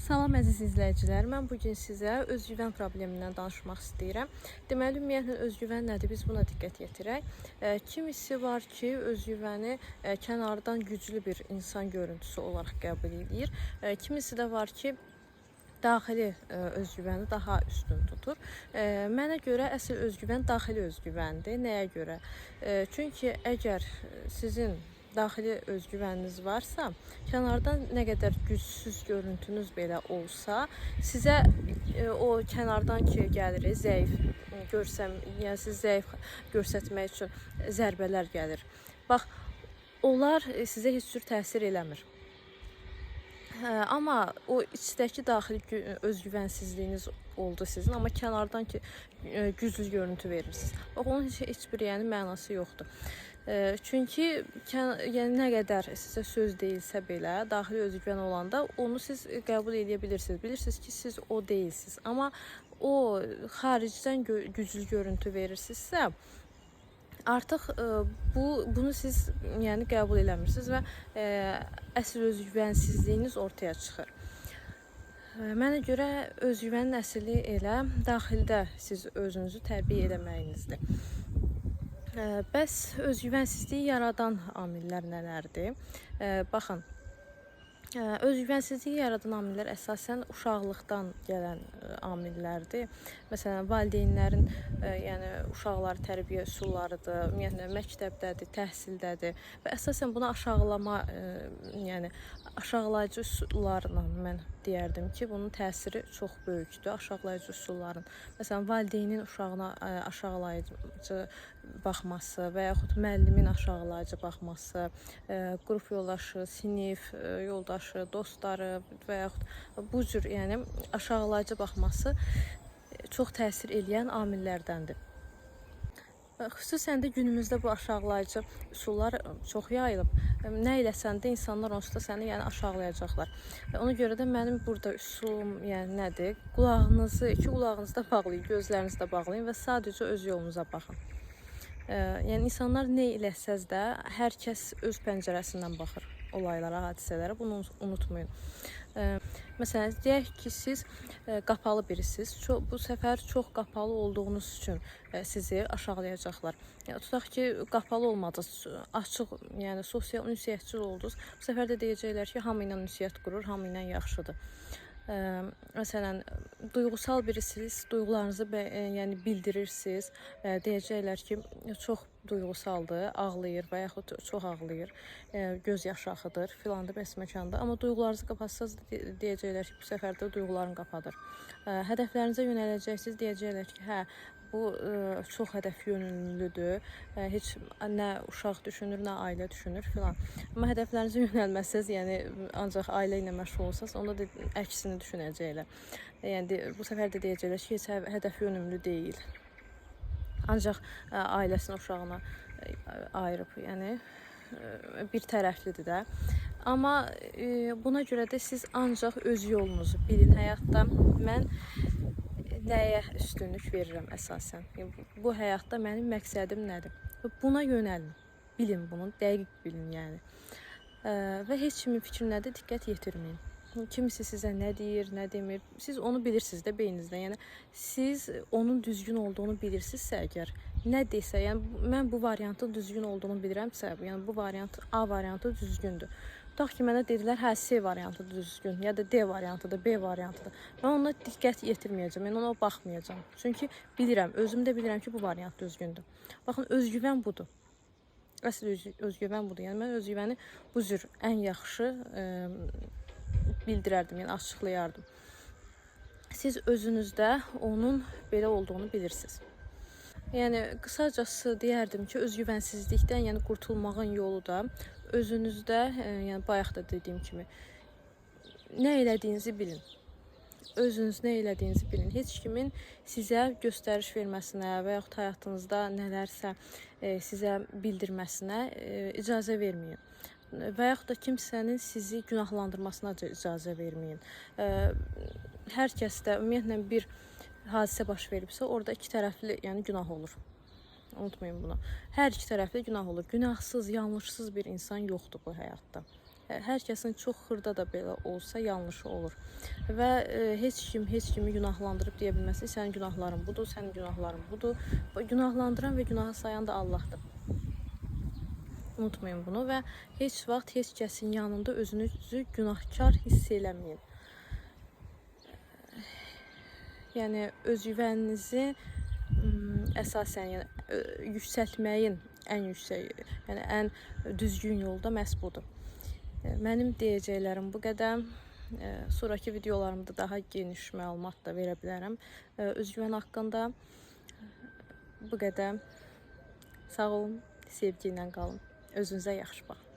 Salam əziz izləyicilər, mən bu gün sizə özgüvən problemindən danışmaq istəyirəm. Deməli, ümumiyyətlə özgüvən nədir? Biz buna diqqət yetirək. Kimisi var ki, özgüvəni kənardan güclü bir insan görüntüsü olaraq qəbul edir. Kimisi də var ki, daxili özgüvəni daha üstün tutur. Mənə görə əsl özgüvən daxili özgüvəndir. Nəyə görə? Çünki əgər sizin daxili özgüvəniniz varsa, kənardan nə qədər gücsüz görüntünüz belə olsa, sizə o kənardan ki gəlir, zəif görsəm, yəni siz zəif göstərmək üçün zərbələr gəlir. Bax, onlar sizə heç cür təsir eləmir. Amma o içdəki daxili özgüvənsizliyiniz oldu sizin, amma kənardan ki güclü görüntü verirsiniz. Bax, onun heç bir yəni mənası yoxdur. Çünki yəni nə qədər sizə söz deyilsə belə, daxili özgüvən olanda onu siz qəbul edə bilirsiniz. Bilirsiniz ki, siz o deyilsiniz. Amma o xaricdən güclü görüntü verirsinizsə, artıq bunu siz yəni qəbul eləmirsiniz və əsl özgüvənsizliyiniz ortaya çıxır. Mənə görə özgüvənin əsli elə daxildə siz özünüzü tərbiyə eləməyinizdir. Bəs özgüvənsizliyi yaradan amillər nələrdir? Baxın, özgüvənsizliyi yaradan amillər əsasən uşaqlıqdan gələn amillərdir. Məsələn, valideynlərin yəni uşaqları tərbiyə üsullarıdır, ümumiyyətlə məktəbdədir, təhsildədir və əsasən buna aşağılama, yəni aşağılayıcı üsullarla mən deyərdim ki, bunun təsiri çox böyükdür, aşağılayıcı üsulların. Məsələn, valideynin uşağına aşağılayıcı baxması və yaxud müəllimin aşağılayıcı baxması, qrup yoldaşı, sinif yoldaşı, dostları və yaxud bu cür yəni aşağılayıcı baxması çox təsir eləyən amillərdəndir. Xüsusən də günümüzdə bu aşağılayıcı üsullar çox yayılıb. Nə eləsən də insanlar onsuz da səni yəni aşağılayacaqlar. Ona görə də mənim burada üsulum yəni nədir? Qulağınızı, iki qulağınızı da bağlayın, gözlərinizi də bağlayın və sadəcə öz yolunuza baxın. Yəni insanlar nə eləsəz də hər kəs öz pəncərəsindən baxır olaylara, hadisələrə. Bunu unutmayın. Məsələn, deyək ki, siz qapalı birisiniz. Bu səfər çox qapalı olduğunuz üçün sizi aşağılayacaqlar. Yəni, tutaq ki, qapalı olmadınız, açıq, yəni sosial ünsiyyətçil oldunuz. Bu səfər də deyəcəklər ki, hamı ilə ünsiyyət qurur, hamı ilə yaxşıdır. Məsələn, duyğusal birisiniz, duyğularınızı yəni bildirirsiniz. Deyəcəklər ki, çox duyğusaldır, ağlayır və yaxud çox ağlayır, göz yaşı axıdır, filandır, bəs məkanda. Amma duyğularınızı qapatsanız deyəcəklər ki, bu səfər də duyğularını qapadır. Hədəflərinizə yönələcəksiniz, deyəcəklər ki, hə, bu çox hədəf yönümlüdür. Heç nə uşaq düşünür, nə ailə düşünür filan. Amma hədəflərinizə yönəlməsəz, yəni ancaq ailə ilə məşğul olsanız, onda da əksini düşünəcəklər. Yəni bu səfər də deyəcəklər ki, heç hədəf yönümlü deyil. Ancaq ailəsini uşağına ayırıb, yəni bir tərəflidir də. Amma buna görə də siz ancaq öz yolunuzu bilin həyatda. Mən nəyə üstünlük verirəm əsasən? Yəni, bu həyatda mənim məqsədim nədir? Buna yönəlin. Bilin bunu, dəqiq bilin yəni. Və heç kimin fikrinə də diqqət yetirməyin. Kimisi sizə nə deyir, nə demir, siz onu bilirsiniz də beyninizdə. Yəni siz onun düzgün olduğunu bilirsinizsə əgər, nə desə, yəni mən bu variantın düzgün olduğunu bilirəmsə, yəni bu variant A variantı düzgündür. Tutaq ki, mənə dedilər, hə, C variantı düzgün, ya da D variantıdır, B variantıdır. Mən ona diqqət yetirməyəcəm, yəni ona baxmayacağam. Çünki bilirəm, özüm də bilirəm ki, bu variant düzgündür. Baxın, özgüvən budur. Əsl özgüvən budur. Yəni mən özgüvəni bu cür ən yaxşı bildirərdim, yəni açıqlayardım. Siz özünüzdə onun belə olduğunu bilirsiniz. Yəni qısacası deyərdim ki, özgüvənsizlikdən, yəni qurtulmağın yolu da özünüzdə, yəni bayaq da dediyim kimi nə elədiyinizi bilin. Özünüz nə elədiyinizi bilin. Heç kimin sizə göstəriş verməsinə və yaxud həyatınızda nələrsə sizə bildirməsinə icazə verməyin. Və yaxud da kimsənin sizi günahlandırmasına icazə verməyin. Hər kəsdə ümumiyyətlə bir hadisə baş veribsə, orada iki tərəfli, yəni günah olur. Unutmayın bunu. Hər iki tərəfli günah olur. Günahsız, yanlışsız bir insan yoxdur bu həyatda. Hər kəsin çox xırda da belə olsa yanlışı olur. Və heç kim heç kimi günahlandırıb deyə bilməz ki, sənin günahların budur, sənin günahların budur. Günahlandıran və günaha sayan da Allahdır. Unutmayın bunu və heç vaxt heç kəsin yanında özünüzü günahkar hiss eləməyin. Yəni özgüvəninizi əsasən, yəni yüksəltməyin ən yüksək, yəni ən düzgün yolu da məhz budur. Mənim deyəcəklərim bu qədər. Sonrakı videolarımda daha geniş məlumat da verə bilərəm özgüvən haqqında. Bu qədər. Sağ olun, sevgi ilə qalın. Özünüzə yaxşı baxın.